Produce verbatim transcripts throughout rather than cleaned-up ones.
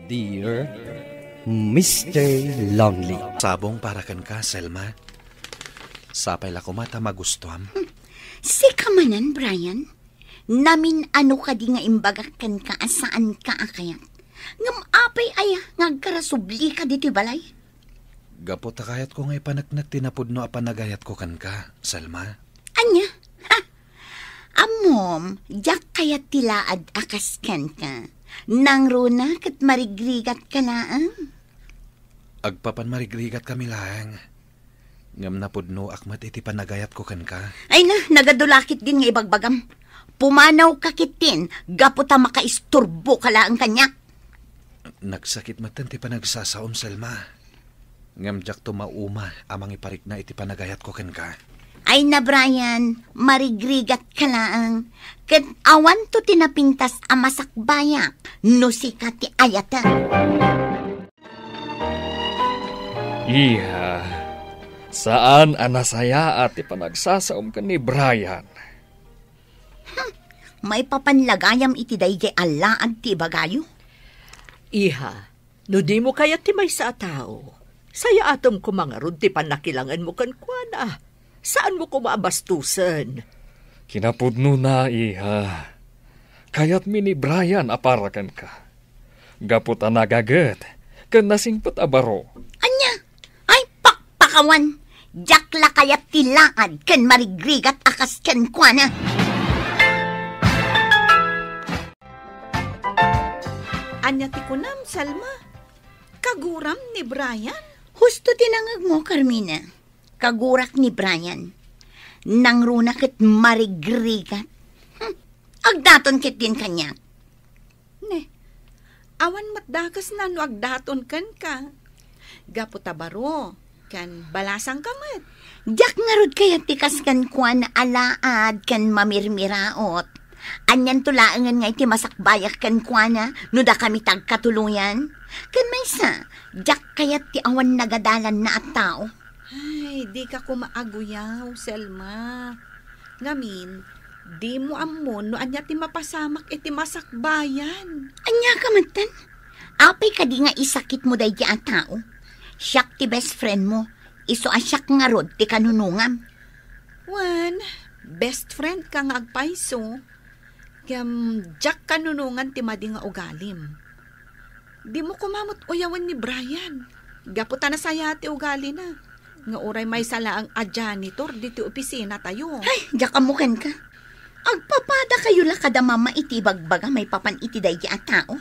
Dear Mister Lonely. Sabong para kenka, Selma. Sapay la koma ta magustuam. Sika manen, Brian. Namin-ano kadi nga imbagak kenka a saanka a kayat? Ngem apay aya nga agkarasublika ditoy balay? Gapu ta kayatko nga ipaneknek ti napudno a panagayatko kenka, Selma. Ania? Ha? Ammom, diak kayat ti laad a kas kenka. Nangruna ket marigrigatka laeng. Agpapan marigrigatkami laeng. Ngem napudnoak met iti panagayatko kenka. Ay na, nagadu la ketdin nga ibagbagam. Pumanawka ketdin, gapu ta makaisturboka laeng kaniak. Nagsakit metten ti panagsasaom, Selma. Ngem diakto mauma a mangiparikna iti panagayatko kenka. Ay na, Brian, marigrigatka laeng. Ket awanto ti napintas a masakbayak no sika ti ayatek. Iha, saan a nasayaat ti panagsasaom ken ni Brian. Hmm, maipapan la gayam iti daydi a laad ti ibagayo? Iha, no dimo kayat ti maysa a tao, sayaatem koma ngarud ti pannakilangenmo kenkuana. Saanmo koma a bastusen. Kinapudnona, iha. Kayatmi ni Brian a para kenka. Gapu ta nagaget ken nasingpet a baro. Ania? Ay, pakpakawan! Diak la kayat ti laad ken marigrigat a kas kenkuana. Ania ti kunam, Selma? Kaguram ni Brian? Husto ti nangegmo, Carmina. Kagurak ni Brian. Nangruna ket marigrigat. Hmm. Agdaton ketdin kaniak. Ne, awan met dakesna no agdaton kenka. Gapu ta baro, ken balasangka met. Diak ngarud kayat ti kas kenkuana a laad ken mamirmiraot. Anianto laengen nga iti masakbayak kenkuana no dakami ti agkatuloyan? Ken maysa, diak kayat ti awan nagadalanna a tao. Ay, dika koma aguyaw, Selma. Ngamin, dimo ammo no ania ti mapasamak iti masakbayan. Ania ka metten? Apay kadi nga isakitmo daydi a tao? Siak ti best friend mo, isu a siak ngarud ti kanunongam. Wen, best friend ka nga agpayso, ngem diak kanunongan ti madi nga ugalim. Dimo koma met uyawen ni Brian, gapu ta nasayaat ti ugalina, nga uray maysa laeng a janitor ditoy opisinatayo. Ay, diak ammo kenka. Agpapadakayo la kada mama iti ibagbaga maipapan iti daydi a tao.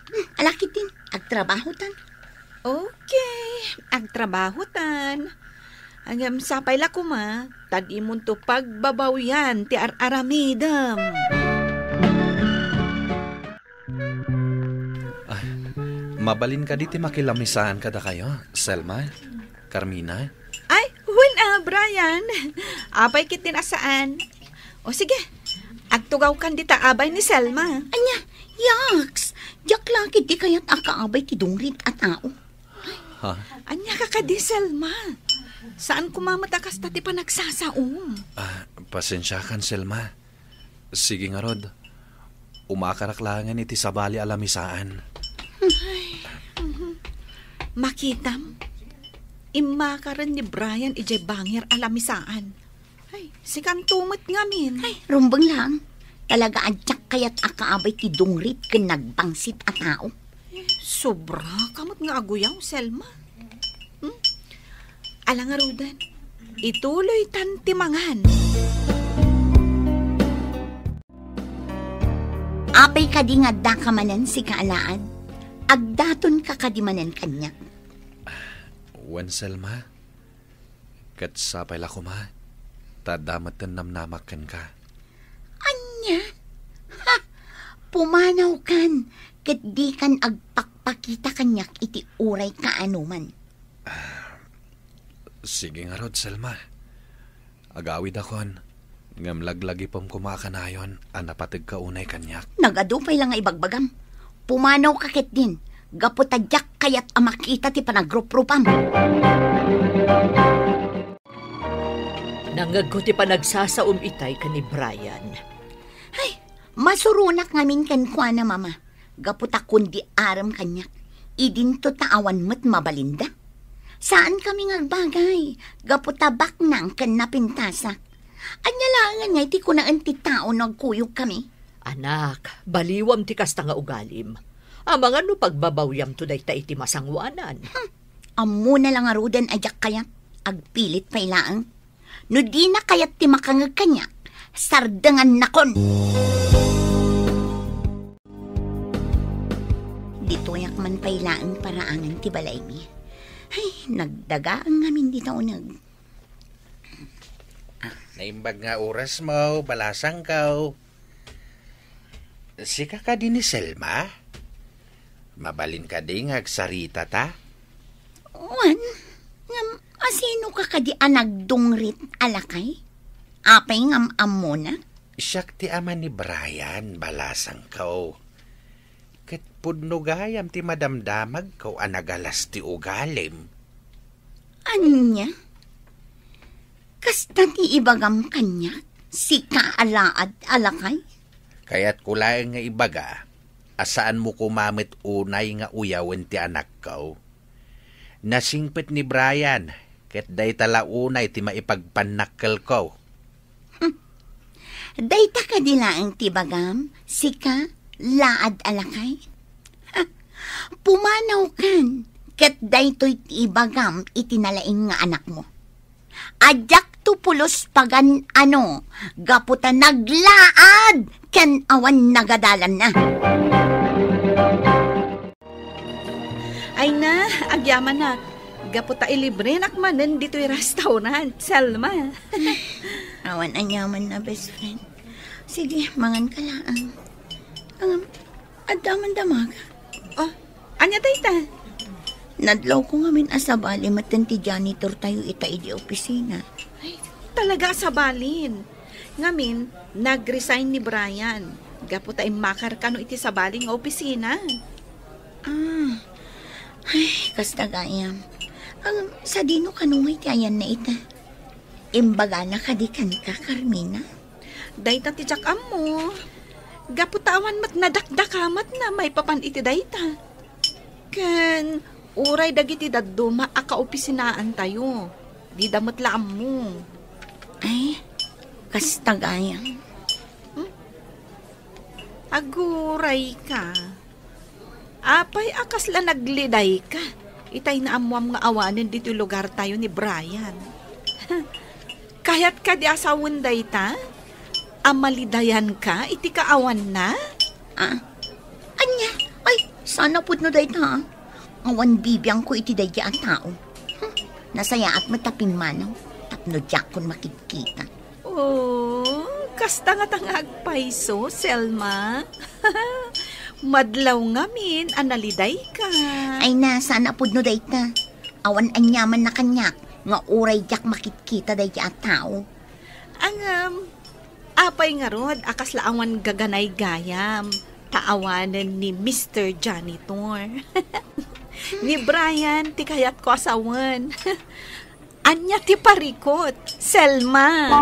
Hmm, ala ketdin, agtrabahotan. Okay, agtrabahotan. Ngem sapay la koma, ta dimonto pagbabawian ti ar-aramidem. Ah, mabalin kadi ti makilamisaan kadakayo, Selma? Carmina? Ay, wen a, Brian. Apay ketdin a saan. O sige, agtugawkan dita abay ni Selma. Ania, yaks, diak la ketdi kayat a kaabay ti dungrit a tao. Ha? Ania ka kadi, Selma? Saan koma met a kasta ti panagsasaom? Ah, pasensiakan, Selma. Sige ngarud, umakarak laengen iti sabali a lamisaan. Ay, mhm. Makitam, immakaren ni Brian idiay bangir a lamisaan. Ay, sikanto met ngamin. Ay, rumbeng lang. Talaga a diak kayat a kaabay ti dungrit ken nagbangsit a tao. Sobra ka met nga aguyaw, Selma. Hmm? Ala ngaruden, ituloytan ti mangan. Apay kadi nga addaka manen sika a laad? Agdatonka kadi manen kaniak? Wen, Selma. Ket sapay la koma, ta adda metten namnamak kenka. Ania? Ha? Pumanawkan, ket dikan agpakpakita kaniak iti uray kaanoman. Ah, sige ngarud, Selma. Agawidakon, ngem laglagipem koma a kanayon a napategka unay kaniak. Nagadu pay la nga ibagbagam. Pumanawka ketdin, gapu ta diak kayat a makita ti panagruprupam. Nangngegko ti panagsasaom itay ken ni Brian. Ay, masuronak ngamin kenkuana, Mama. Gapu ta kundi arem kaniak, idinto ta awan met mabalinda. Saan kami nga agbagay, gapu ta baknang ken napintasak. Ania laengen nga iti kunaen ti tao no agkuyog kami? Anak, baliwam ti kasta nga ugalim. Amangan no pagbabawyamto dayta iti masangoanan. Hmm, ammona la ngaruden a diak kayat, agpilit pay laeng. No dina kayat ti makangeg kaniak, sardengannakon. Ditoyak man pay laeng paraangan ti balaymi. Ay, nagdagaeng ngamin dita uneg. Naimbag nga oras mo, balasangko. Sika kadi ni Selma? Mabalin kadi nga agsaritata? Wen, ngem asino ka kadi a nagdungrit a lakay? Apay ngem ammona? Siak ti ama ni Brian, balasangko. Ket pudno gayam ti madamdamagko a nagalas ti ugalim. Ania? Kasta ti ibagam kaniak, sika a laad a lakay? Kayatko laeng nga ibaga a saanmo koma met unay nga uyawen ti anakko. Nasingpet ni Brian, ket dayta la unay ti maipagpannakkelko. Hmm. Dayta kadi laeng ti ibagam, sika, laad a lakay? Ha, pumanawkan, ket daytoy ti ibagam iti nalaing nga anakmo. Diakto pulos pagan-ano, gapu ta naglaad ken awan nagadalanna. Ay na, agyamanak. Gapu ta ilibrenak manen ditoy restaurant, Selma. Awan aniamanna, best friend. Sige, mangan ka laeng. Ngem, adda man damaga. Oh, ania dayta? Nadlawko ngamin a sabali metten ti janitor tayo ita idi opisina. Ay, talaga a sabalin. Ngamin, nag-resign ni Brian. Gapu ta immakar kano iti sabali nga opisina. Ah. Ay, kasta gayam. Ang sadino kano nga iti ayanna ita? Imbagana kadi kenka, Carmina? Dayta ti diak ammo. Gapu ta awan met nadakdakamatna maipapan iti dayta. Ken uray dagiti dadduma a kaopisinaantayo, dida met la ammo. Ay, kasta gayam. Hmm? Aguray ka. Apay a kasla naglidayka? Itay naammoam nga awanen ditoy lugartayo ni Brian. Kayat kadi a sawen dayta? A malidayanka iti kaawanna? Ah, ania? Ay, saan a pudno dayta, ah. Awan bibiangko iti daydi a tao. Hmm, nasayaat met a pimmanaw tapno diakon makitkita. Oh, kasta ngata nga agpayso, Selma. Madlaw ngamin a nalidayka. Ay na, saan a pudno dayta. Awan aniamanna kaniak nga uray diak makitkita daydi a tao. Ngem, apay ngarud a kasla awan gaganay gayam ta awanen ni Mister Janitor? Ni Brian ti kayatko a sawen. Ania ti parikut, Selma?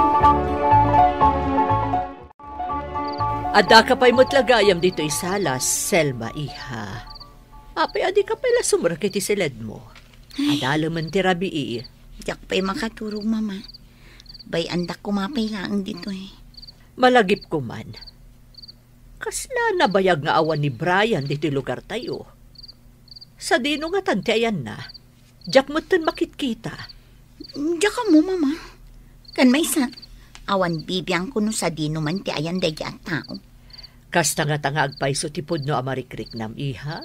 Addaka pay met la gayam ditoy sala, Selma, iha. Apay a dika pay la sumrek iti siledmo? Ay. Adalemen ti rabii. Diak pay makaturog, Mama. Bay-andak koma pay laeng ditoy. Malagipko man. Kasla nabayag nga awan ni Brian ditoy lugartayo. Sadino ngatan ti ayanna? Diak metten makitkita. Diak ammo, Mama. Ken maysa, awan bibiangko no sadino man ti ayan daydi a tao. Kasta ngata nga agpayso ti pudno a marikriknam, iha?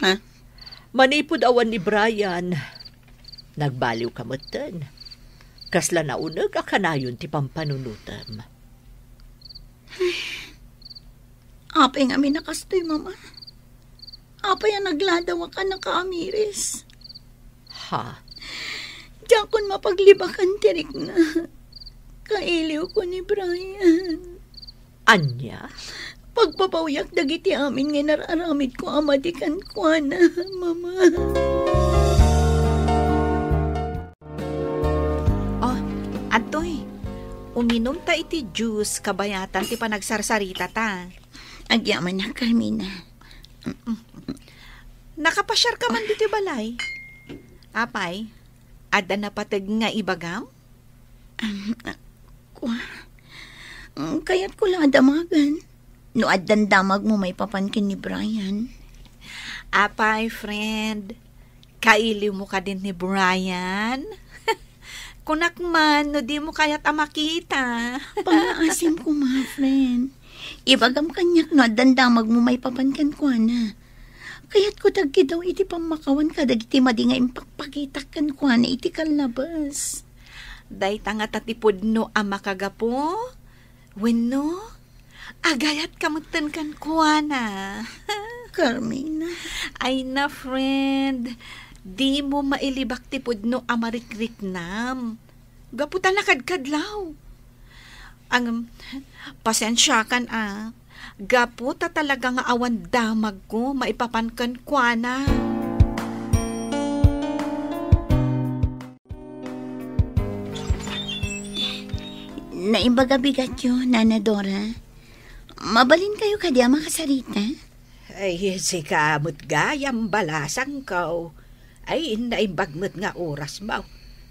Ha? Manipud awan ni Brian, nagbaliwka metten. Kasla nauneg a kanayon ti pampanunotem. Apay ngamin a kastoy, Mama? Apay a nagladawak a nakaamiris? Ha? Diakon mapaglibakan ti rikna. Kailiwko ni Brian. Ania? Pagpapawyak dagiti amin nga inar-aramidko a madi kenkuana, Mama. Oh, adtoy. Uminumta iti juice kabayatan ti panagsarsaritata. Agyamanak, Carmina. Nakapasiar ka man ditoy balay? Apay, adda napateg nga ibagam? Kua, kayatko la a damagan. No addan damagmo maipapan ken ni Brian. Apay, friend, kailiwmo kadin ni Brian? Kunak man no dimo kayat a makita. Pangngaasim koma, friend. Ibagam kaniak no addan damagmo maipapan kenkuana. Kayatko ti agkidaw iti pammakawan kadagiti madi nga impakpakitak kenkuana iti kallabas. Dayta ngata ti pudno a makagapu? Wenno, agayatka metten kenkuana? Carmina. Ay na, friend. Dimo mailibak ti pudno a marikriknam. Gapu ta nakadkadlaw. Ang, pasensiakan a. Gapu ta talaga nga awan damagko maipapan kenkuana. Naimbag a bigatyo, Nana Dora. Mabalinkayo kadi a makasarita? Ay, sika met gayam, balasangko. Ay, naimbag met nga orasmo.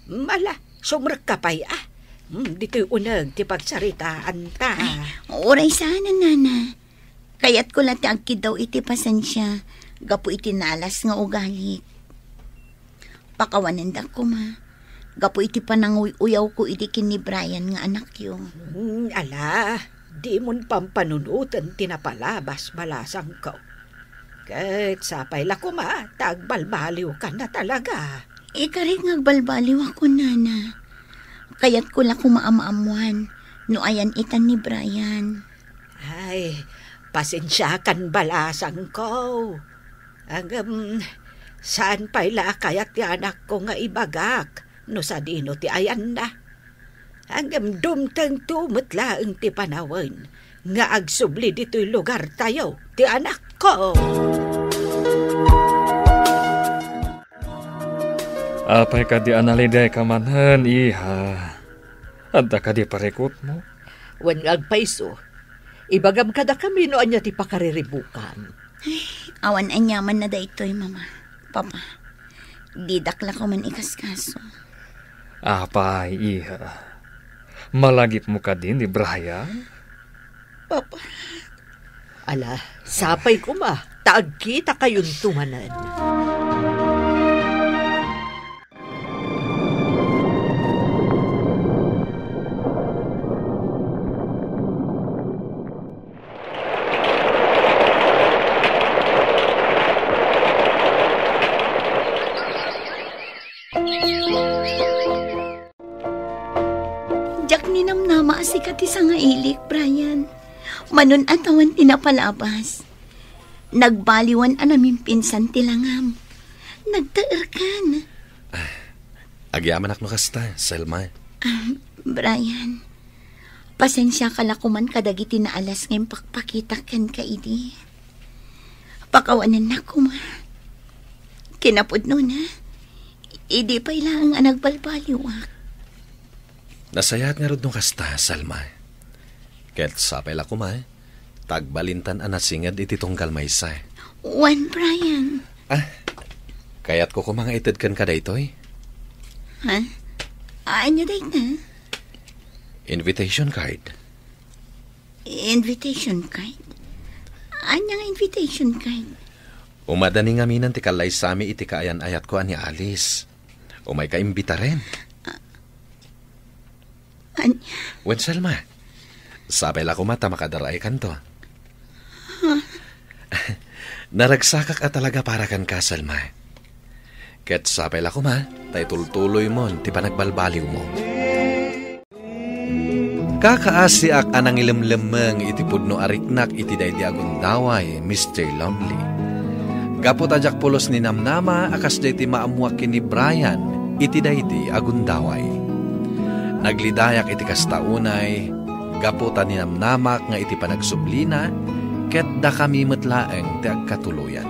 Ala, sumrekka pay, a. Hmm, ditoy uneg ti pagsaritaanta. Ay, uray saan, Nana. Kayatko la ti agkidaw iti pasensia gapu iti nalas nga ugalik. Pakawanendak koma gapu iti pananguy-uyawko idi ken ni Brian nga anakyo. Hmm, ala, dimon pampanunoten ti napalabas, balasangko. Ket sapay la koma ta agbalbaliwkan a talaga. Ikarik nga agbalbaliwakon, Nana. Kayatko la koma a maammoan no ayan itan ni Brian. Ay, pasensiakan, balasangko. Ngem, saan pay la a kayat ti anakko nga ibagak no sadino ti ayanna? Ngem dumtengto met laeng ti panawen nga agsubli ditoy lugartayo ti anakko. Apay kadi a nalidayka manen, iha? Adda kadi parikutmo? Wen nga agpayso, ibagam kadakami no ania ti pakariribukam. Ay, awan aniamanna daytoy, Mama, Papa. Didak la koma ikaskaso. Apay, iha. Malagipmo kadi ni Brian? Papa. Ala, sapay koma, ta agkitakayonto manen. Diak ninamnama a sika ti sangailik, Brian. Manon a tawen ti napalabas. Nagbaliwan a namimpinsan ti langam. Nagtaerkan. Ah, agyamanak no kasta, Selma. Ah, Brian, pasensiaka la koman kadagiti naalas nga impakpakitak kenka idi. Pakawanennak koma. Kinapudnona, idi pay laeng a nagbalbaliwak. Nasayaat ngarud no kasta, Selma. Ket sapay la koma, ta agbalintan a nasinged iti tunggal maysa. Wen, Brian. Ah, kayatko koma nga ited kenka daytoy. Ha? Ania dayta? Invitation card. Invitation card? Ania nga invitation card? Umadani ngamin ti kallaysami iti kaayan-ayatko a ni Alice. Umayka imbitaren. Ania? Wen, Selma, sapay la koma ta makadar-aykanto. Naragsakak a talaga para kenka, Selma. Ket sapay la koma ta itultuloymon ti panagbalbaliwmo. Kakaasiak a nangilemlemmeng iti pudno a riknak iti daydi a gundaway, Mister Lonely. Gapu ta diak pulos ninamnama a kasdiay ti maammoak ken ni Brian iti daydi a gundaway. Naglidayak iti kasta unay, gapu ta ninamnamak nga iti panagsublina, ket dakami met laeng ti agkatuloyan.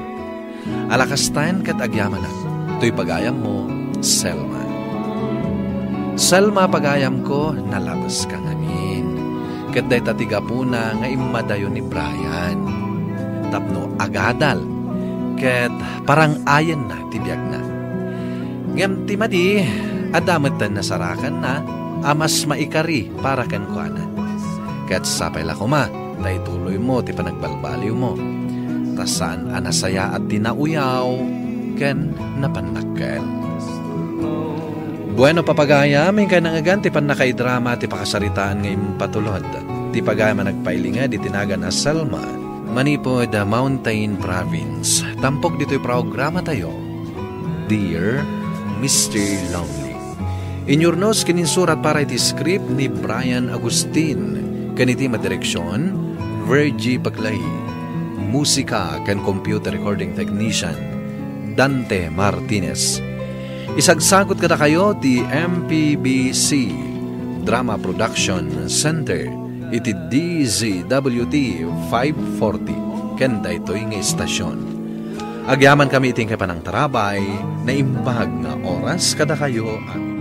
Ala kastaen ket agyamanak, toy pagayammo, Selma. Selma, pagayamko, nalabeska ngamin. Ket dayta ti gapuna nga immadayo ni Brian. tapno agadal ket parang-ayenna ti biagna. Ngem ti madi, adda met nasarakanna a mas maikari para kenkuana. Ket sapay la koma ta ituloymo ti panagbalbaliwmo, ta saan a nasayaat ti nauyaw ken napannakkel. Bueno, papagayam, inkay nangngegan ti pannakaidrama ti pakasaritaan nga impatulod ti pagayam a nagpailinged iti nagan a Selma manipud Mountain Province. Tampok ditoy programatayo, Dear Mister Lonely. Inyurnos ken insurat para iti script ni Brian Agustin ken iti madireksion, Virgie Paglahi. Musika ken computer recording technician, Dante Martinez. Isagsagut kadakayo ti M P B C Drama Production Center iti D Z W T five forty ken daytoy nga istasion. Agyamankami iti inkay panangtarabay, naimbag nga oras kadakayo amin.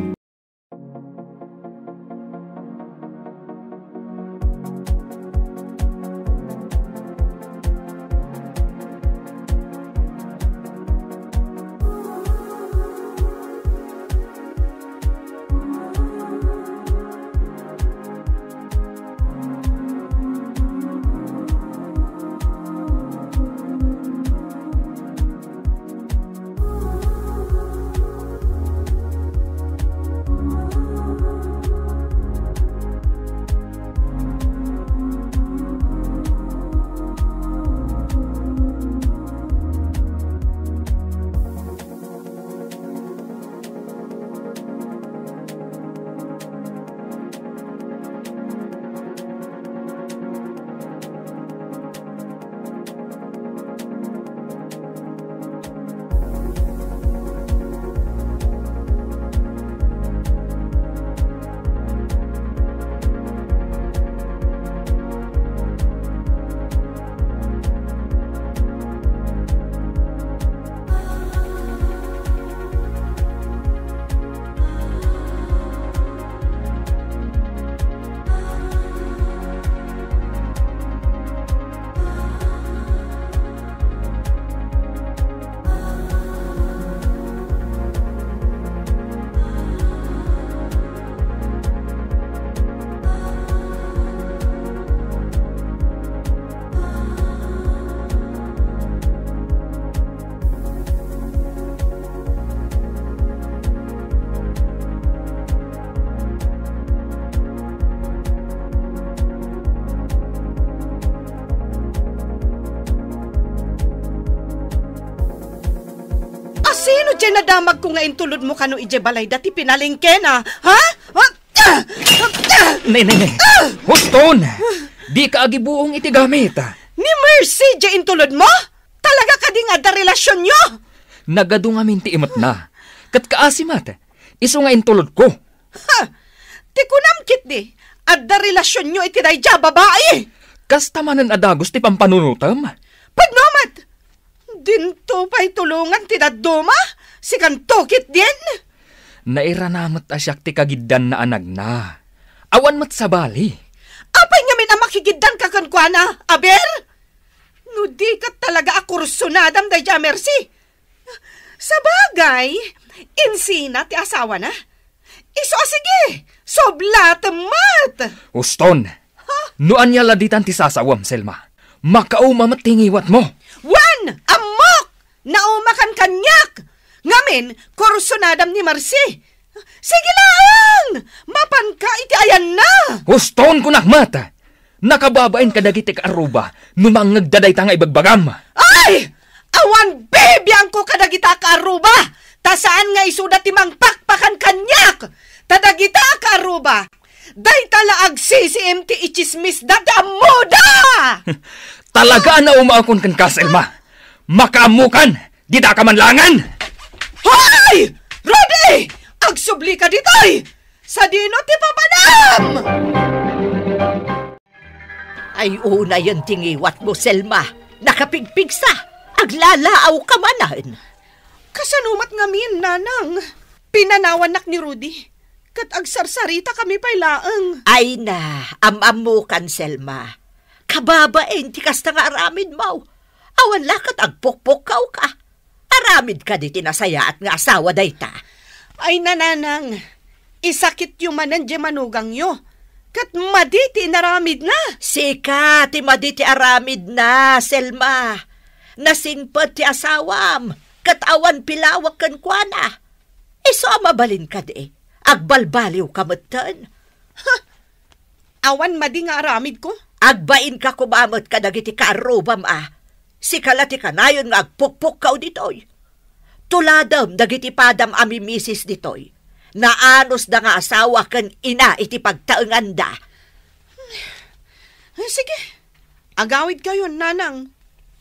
Asino diay nadamagko nga intulodmo kano idiay balayda ti pinalengkena? Ha? Ne, ne, ne. Huston! Dika agibuong iti gamit. Ni Mercy diay intulodmo? Talaga kadi nga adda relasionyo? Nagadu ngamin ti imetna. Ket kaasi met, isu nga intulodko. Ha! Ti kunam ketdi, adda relasionyo iti daydiay a babai! Kasta manen a dagus ti pampanunotem? Pudno met! Dinto pay tulongan ti dadduma, sikanto ketdin? Nairana met a siak ti kagiddanna a nagna. Awan met sabali. Apay ngamin a makigiddanka kenkuana, Aber? No di ket talaga a kursunadam daydiay a Mercy. Sabagay, insina ti asawana. Isu a sige, sublatem met. Uston, Ha? No ania la ditan ti sasawem, Selma, makauma met ti ngiwatmo. Wen, ammok! Naumakan kaniak! Ngamin, kursunadam ni Marci. Sige laeng! Mapanka iti ayanna! Uston, kunak met! Nakababain kadagiti kaarruba no mangngegda dayta nga ibagbagam. Ay! Awan bibiangko kadagita kaarruba! Ta saan nga isuda ti mangpakpakan kaniak! Ta dagita kaarruba, dayta la agsisiim ti itsismisda ti ammoda! Talaga a naumaakon kenka, Selma. Makaammokan, dita ka manlangan! Hoy! Rudy! Agsublika ditoy! Sadino ti papanam? Ay, unayen ti ngiwatmo, Selma. Nakapigpigsa. Aglalaawka manen. Kasano met ngamin, Nanang? Pinanawannak ni Rudy, ket agsarsaritakami pay laeng. Ay na, am-ammokan, Selma. Kababain ti kasta nga aramidmo. Awan la ket agpukpukkawka. Aramid kadi ti nasayaat nga asawa dayta? Ay, nanang, isakityo manen diay manugangyo, ket madi ti inaramidna. Sika ti madi ti aramidna, Selma. Nasingpet ti asawam, ket awan pilawek kenkuana. Isu a mabalin kadi, agbalbaliwka metten. Ha? Awan madi nga aramidko? Agbainka koma met kadagiti kaarrubam a, sika la ti kanayon nga agpukpukkaw ditoy. Tuladem dagiti padam a mimisis ditoy. Naanusda nga asawa ken ina iti pagtaenganda. Eh, sige, agawidkayon, nanang.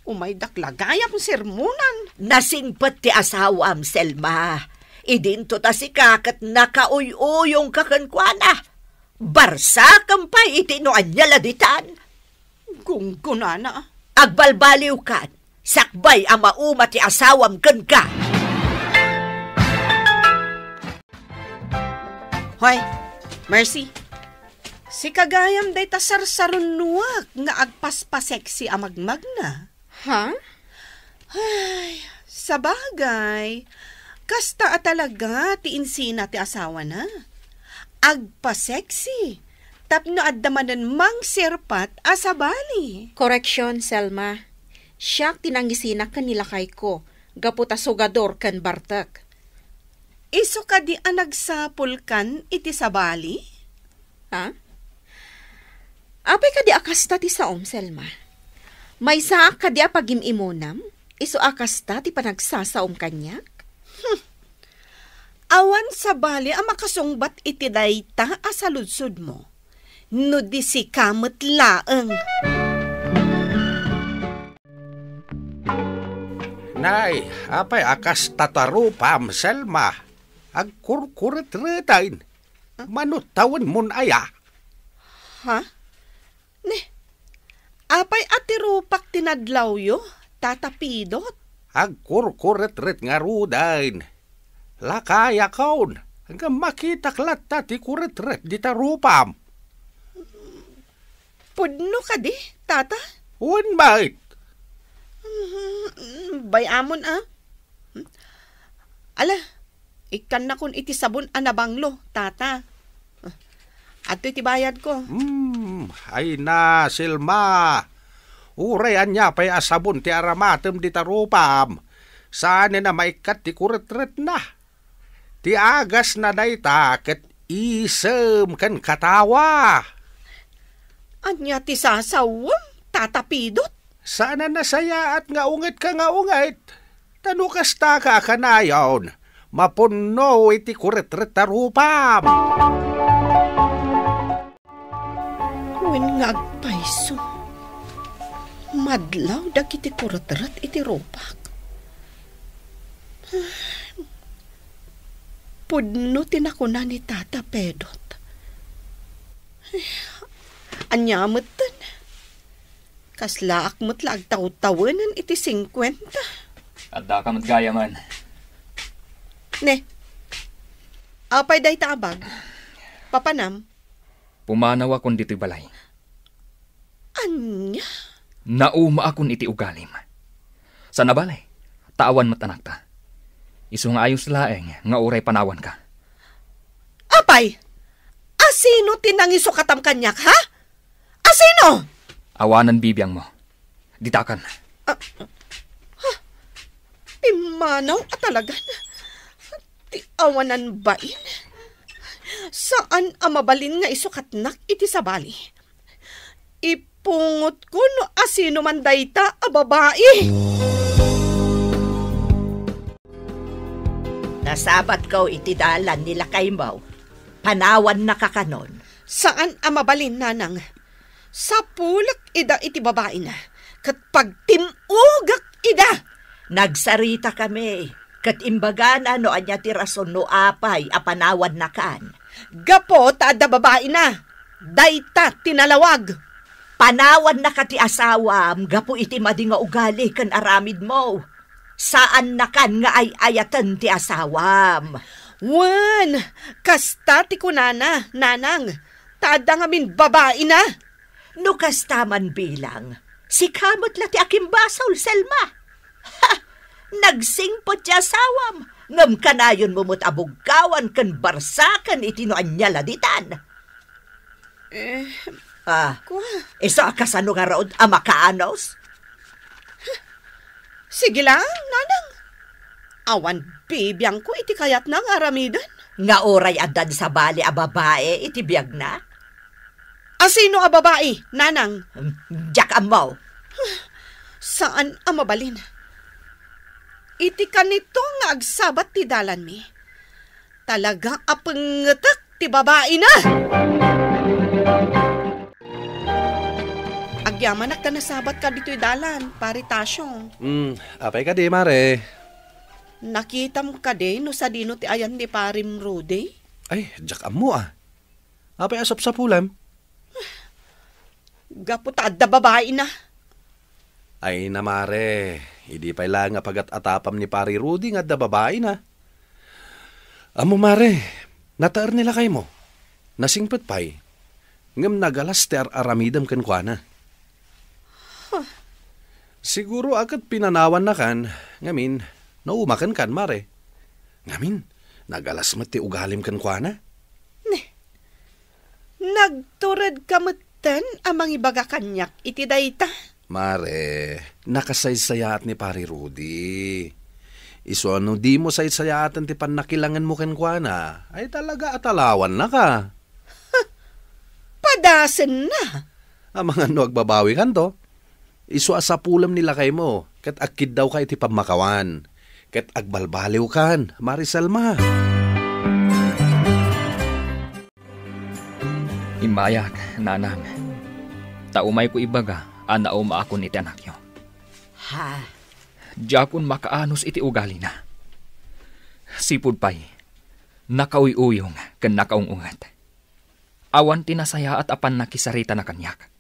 Umaydak la gayam sermonan. Nasingpet ti asawam, Selma. Idinto ta sika ket nakauy-uyongka kenkuana. Barsakem pay iti no ania la ditan. Gunggonana. Agbalbaliwkan, sakbay a mauma ti asawam kenka. Hoy, Mercy. Sika gayam dayta sarsarunnuak nga agpaspaseksi a magmagna. Ha? Ay, sabagay, kasta a talaga ti insina ti asawana. Agpaseksi, tapno adda manen mangserpat a sabali. Koreksyon, Selma. Siak ti nangisina ken ni lakayko, gapu ta sugador ken bartek. Isu kadi a nagsapulkan iti sabali? Ha? Apay kadi a kasta ti saom, Selma? Maysaak kadi a pagim-imunam? Isu a kasta ti panagsasaom kaniak? Hmm. Awan sabali a makasungbat iti dayta a saludsodmo. No di sika met laeng. Nay, apay a kasta ti rupam, Selma? Agkurkuretretaen. Mano tawenmon aya? Ha? Ne, apay a ti rupak ti nadlawyo, Tata Pidot? Agkurkuretret ngaruden. Lakayakon, ngem makitak latta ti kuretret dita rupam. Pudno kadi, Tata? Wen met. Mm, bay-amon a. Ala, ikkannakon iti sabon a nabanglo, Tata. Adtoy ti bayadko. Hmm, ay na, Selma. Uray ania pay a sabon ti aramatem dita rupam, saanen a maikkat ti kuretretna. Ti agasna dayta ket isem ken katawa. Ania ti sasawem, Tata Pidot? Saan a nasayaat nga ungetka nga unget. Ta no kastaka a kanayon, mapunno iti kuretret a rupam. Wen nga agpayso, madlaw dagiti kuretret iti rupak. Pudno ti nakuna ni Tata Pedot. Ania metten? Kaslaak met la agtawtawenen iti singkuenta. Addaka met gayamen. Ne, apay dayta a bag? Papanam? Pumanawakon ditoy balay. Ania? Naumaakon iti ugalim. Saan a bale, ta awan met anakta. Isu nga ayos laeng nga uray panawanka. Apay, asino ti nangisukatam kaniak, ha? Asino? Awanan bibiangmo. Ditakan. Ah, ha? Pimmanaw a talagan. Ti awanan bain. Saan a mabalin nga isukatnak iti sabali. Ipungotko no asino man dayta a babai. Nasabatko iti dalan ni lakaymo. Panawannaka kanon. Saan a mabalin, nanang. Sapulek ida iti babaina, ket pagtim-ogak ida. Nagsaritakami, ket imbagana no ania ti rason no apay a panawannakan. Gapu ta adda babaina, dayta ti nalawag. Panawannaka ti asawam gapu iti madi nga ugali ken aramidmo. Saannakan nga ay-ayaten ti asawam. Wen, kasta ti kunana, nanang, ta adda ngamin babaina. No kasta man bilang, Sika met la ti akimbasol, Selma. Ha! Nagsingpet ti asawam, ngem kanayonmo met a bugkawan ken barsaken iti no ania la ditan. Eh, Ah, kua. Isu a kasano ngarud a makaanus? Sige lang, nanang. Awan bibiangko iti kayatna nga aramiden. Nga uray addan sabali a babai iti biagna? Asino a babai, nanang? Hmm, diak ammo. Saan a mabalin. Iti kanito nga agsabat ti dalanmi, talaga a pengetek ti babaina. Agyamanak ta nasabatka ditoy dalan, Pare Tasio. Hmm, apay kadi, mare? Nakitam kadi no sadino ti ayan ni Parem Rudy? Ay, diak ammo, ah. Apay a sapsapulem? Gapu ta adda babaina. Ay na, mare, idi pay laeng a pagat-atapam ni Pare Rudy nga adda babaina. Ammo, mare, nataer ni lakaymo. Nasingpet pay. Ngem nagalas ti ar-aramidem kenkuana. Huh. Siguro a ket pinanawannakan, ngamin, naumakenkan, mare. Ngamin, nagalas met ti ugalim kenkuana. Ne, nagturedka metten a mangibaga kaniak iti dayta? Mare, nakasaysayaat ni Pare Rudy. Isu a no dimo saysayaaten ti pannakilangenmo kenkuana, ay talaga a talawannaka. Padasenna. Amangan no agbabawikanto. Isu a sapulem ni lakaymo, ket agkiddawka iti pammakawan, ket agbalbaliwkan, Mare Selma. Immayak, nanang. Ta umayko ibaga a naumaakon iti anakyo. Ha? Diakon makaanus iti ugalina. Sipud pay, nakauy-uyong ken nakaung-unget. Awan ti nasayaat a pannakisaritana kaniak.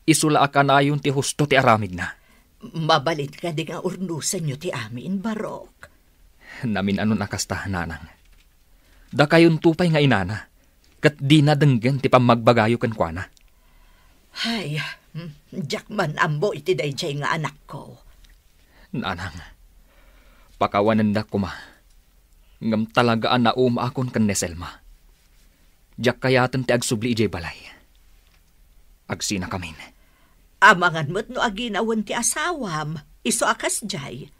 Isu la a kanayon ti husto ti aramidna. Mabalin kadi nga urnosenyo ti amin, Barok? Namin-anon a kasta, nanang. Dakayonto pay nga inana, ket dina denggen ti pammagbagayo kenkuana. Ay, hmm, diak man ammo iti daydiay nga anakko. Nanang, pakawanendak koma. Ngem talaga a naumaakon ken ni Selma. Diak kayaten ti agsubli idiay balay. Agsinakamin. Amangan met no aginawen ti asawam, isu a kasdiay.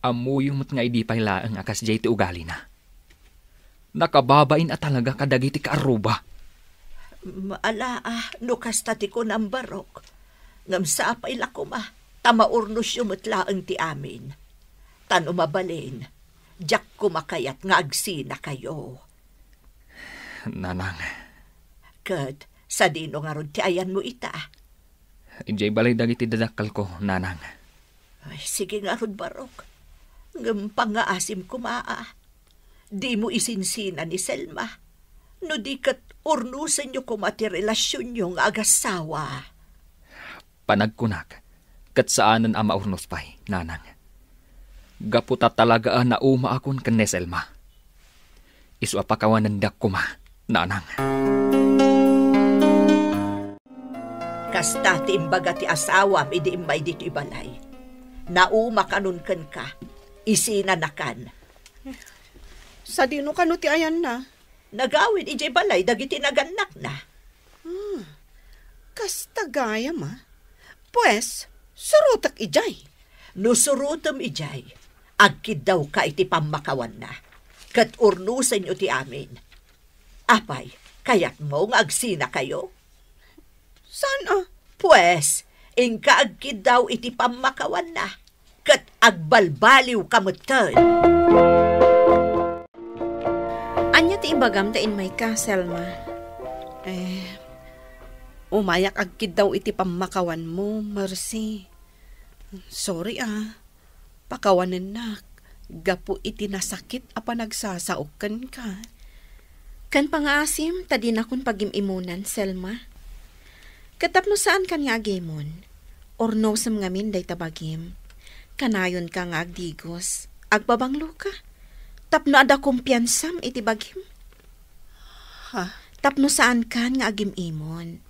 Ammoyo met nga idi pay laeng a kasdiay ti ugalina. Nakababain a talaga kadagiti kaarruba. Maalaa no kasta ti kunam, Barok. Ngem sapay la koma, ta maurnosyo met laeng ti amin. Ta no mabalin, diak koma kayat nga agsinakayo. Nanang. Ket sadino ngarud ti ayanmo ita? Idiay balay dagiti dadakkelko, nanang. Ay, sige ngarud, Barok. Ngem pangngaasim koma a dimo isinsina ni Selma. No di ket urnosenyo koma ti relasionyo nga agassawa. Panagkunak, ket saanen a maurnos pay, nanang. Gapu ta talaga a naumaakon ken ni Selma. Isu a pakawanendak koma, nanang. Kasta ti imbaga ti asawam idi immay ditoy balay. Naumakanon kenka, isinanakan. Sadino kano ti ayanna? Nagawid idiay balay dagiti nagannakna. Hmm. Kasta gayam, a? Pues, surotek idiay. No surotem idiay, agkiddawka iti pammakawanna, ket urnosenyo ti amin. Apay, kayatmo nga agsinakayo? Saan a? Pues, inka agkiddaw iti pammakawanna, ket agbalbaliwka metten. Ania ti ibagam ta immayka, Selma? Eh, umayak agkiddaw iti pammakawanmo, Mercy. Sorry, a. Pakawanennak gapu iti nasakit a panagsasaok kenka. Ken pangngaasim ta dinakon pagim-imunan, Selma. Ket tapno saankan nga agimon, urnosem ngamin dayta bagim. Kanayonka nga agdigos, agbabangloka. Tapno adda kumpiansam iti bagim. Ha? Tapno saankan nga agim-imon.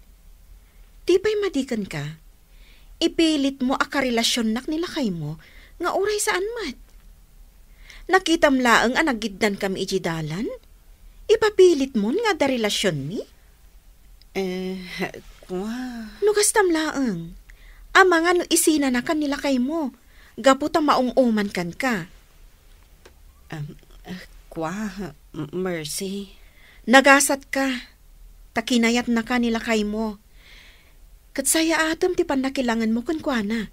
Ti pay madi kenka, Ipilitmo a karelasyonak ni lakaymo nga uray saan met. Nakitam laeng a nagiddankami idiay dalan? Ipapilitmon nga adda relasyonmi? Eh, kua. No kastam laeng, amangan no isinanakan ni lakaymo, gapu ta maung-uman kenka. Em, eh, kua, M-, Mercy. Nagasatka, ta kinayatnaka ni lakaymo. Ket sayaatem ti pannakilangenmo kenkuana,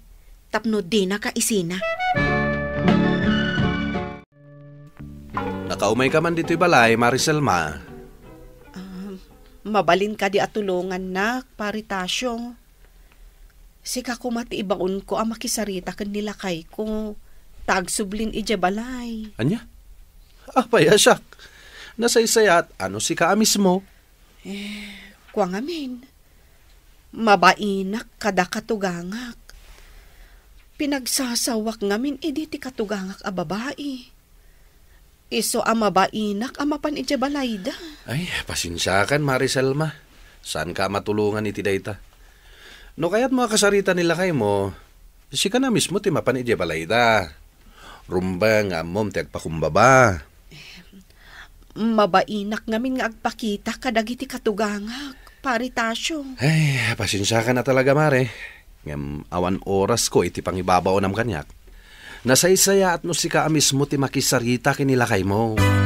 tapno dinaka isina. Nakaumayka man ditoy balay, Mare Selma? Ah, mabalin kadi a tulongannak, Pare Tasio. Sika koma ti ibaonko a makisarita ken ni lakayko, ta agsublin idiay balay. Ania? Apay a siak? Nasaysayaat a no sika a mismo. Eh, kua ngamin. Mabainak kada katugangak. Pinagsasawak ngamin idi ti katugangak a babai. Isu a mabainak a mapan idiay balayda. Ay, pasensiakan, Mare Selma. Saanka a matulongan iti dayta. No kayatmo a kasarita ni lakaymo, sika na mismo ti mapan idiay balayda. Rumbeng nga ammom ti agpakumbaba. Mabainak ngamin nga agpakita kadagiti katugangak, Pare Tasio. Ay, pasensiakan a talaga, Mare. Ngem awan orasko iti pangibabaonam kaniak. Nasaysayaat no sika a mismo ti makisarita ken ni lakaymo. Oh,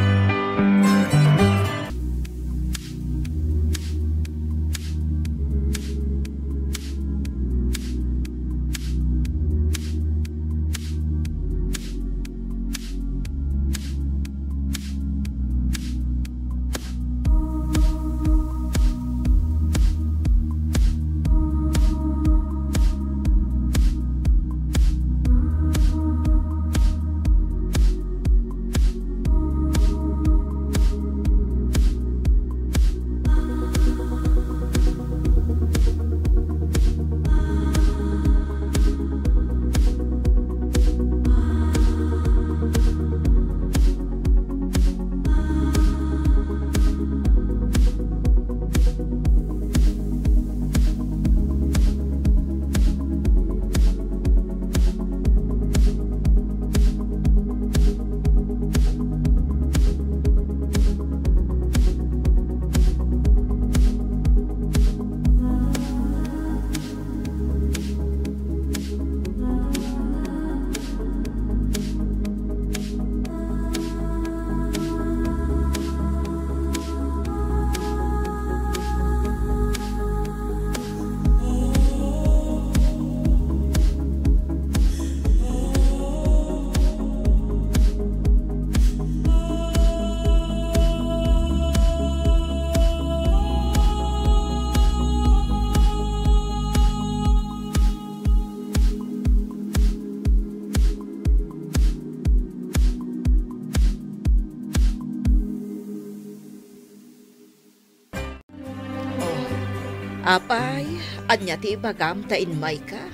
apay, ania ti ibagam ta immayka?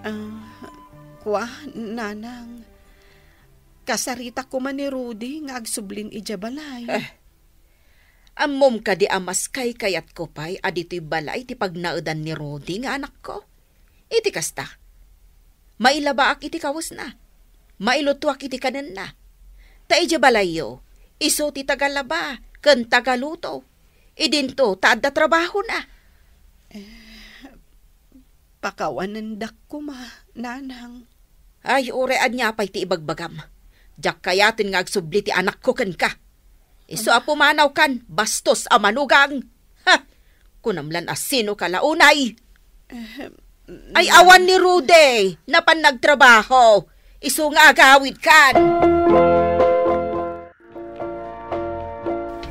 Ah, kua, nanang. Kasarita koma ni Rudy nga agsublin idiay balay. Eh, ammom kadi a mas kaykayatko pay a ditoy balay ti pagnaedan ni Rudy nga anakko? Iti kasta, mailabaak iti kawesna, mailutoak iti kanenna. Ta idiay balayyo, isu ti tagalaba ken tagaluto. Idinto ta adda trabahona. Eh, pakawanendak koma, nanang. Ay, uray ania pay ti ibagbagam. Diak kayaten nga agsubli ti anakko kenka. Isu a pumanawkan, bastos a manugang. Ha! Kunam lan a sinoka la unay. Ahem. Ay, awan ni Rudy, napan nagtrabaho. Isu nga agawidkan.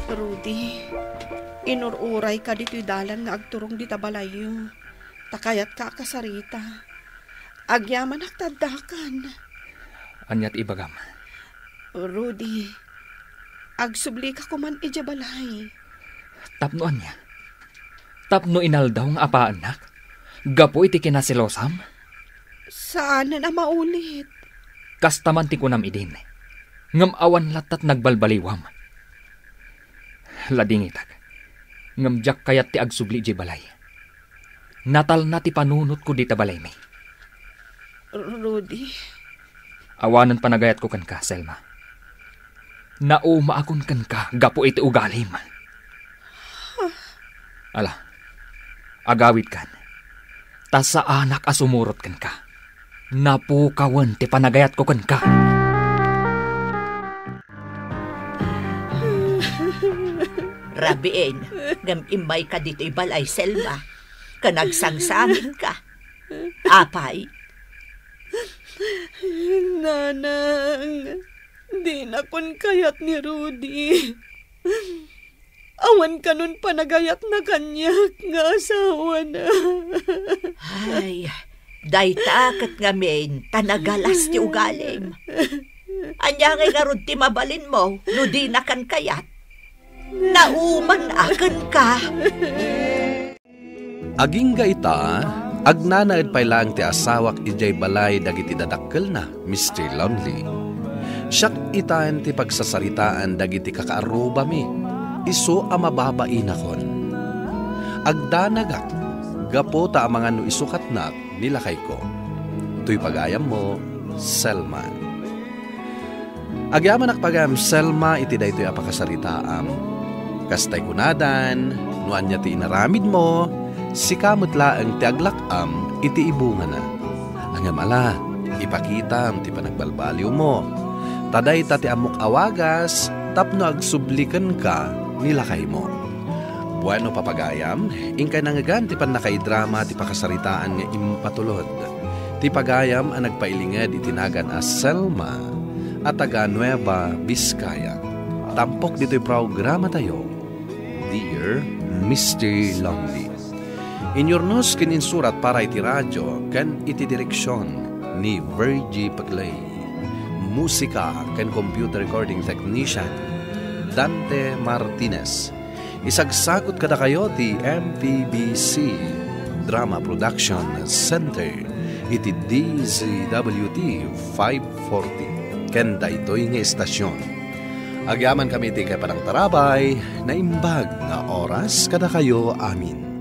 Rudy, inur-urayka ditoy dalan nga agturong dita balayyo. Ta kayatka a kasarita. Agyamanak ta addakan. Ania ti ibagam? Rudy, agsublika koman idiay balay. Tapno ania? Tapno inaldaw nga apaannak? Gapu iti kinaselosam? Saanen a maulit. Kasta man ti kunam idin, ngem awan lattat nagbalbaliwam. Ladingitak, ngem diak kayat ti agsubli idiay balay. Natalna ti panunotko dita balaymi. Rudy. Awanen panagayatko kenka, Selma. Naumaakon kenka gapu iti ugalim. Ala, agawidkan. Ta saanak a sumurot kenka. Napukawen ti panagayatko kenka. Rabiin, ngem immayka ditoy balay, Selma, ken agsangsangitka. Apay? Nanang, dinakon kayat ni Rudy. Awan kanon panagayatna kaniak nga asawana. Ay, dayta ket ngamin ta nagalas ti ugalim. Ania ngay ngarud ti mabalinmo no dinakan kayat? Nauman a kenka. Agingga ita, agnanaed pay laeng ti asawak idiay balay dagiti dadakkelna, Mister Lonely. Siak itan ti pagsasaritaan dagiti kakaarrubami, isu a mababainakon. Agdanagak gapu ta amangan no isukatnak ni lakayko. Toy pagayammo, Selma. Agyamanak pagayam, Selma, iti daytoy a pakasaritaam. Kastay kunadan, no ania ti inaramidmo, sika met laeng ti aglak-am iti ibungana. Ngem ala, ipakitam ti panagbalbaliwmo. Ta dayta ti ammok a wagas tapno agsubli kenka ni lakaymo. Bueno, papagayam, inkay nangngegan ti pannakaidrama ti pakasaritaan nga impatulod. Ti pagayam a nagpailinged iti nagan a Selma a taga Nueva Vizcaya. Tampok ditoy programatayo, Dear Mister Lonely. Inyurnos ken insurat para iti radio ken iti direksion ni Virgie Paclay. Musika ken computer recording technician, Dante Martinez. Isagsagut kadakayo ti M P B C Drama Production Center iti D Z W T five forty ken daytoy nga estasion. Agyamankami iti inkay panangtarabay, naimbag nga oras kadakayo amin.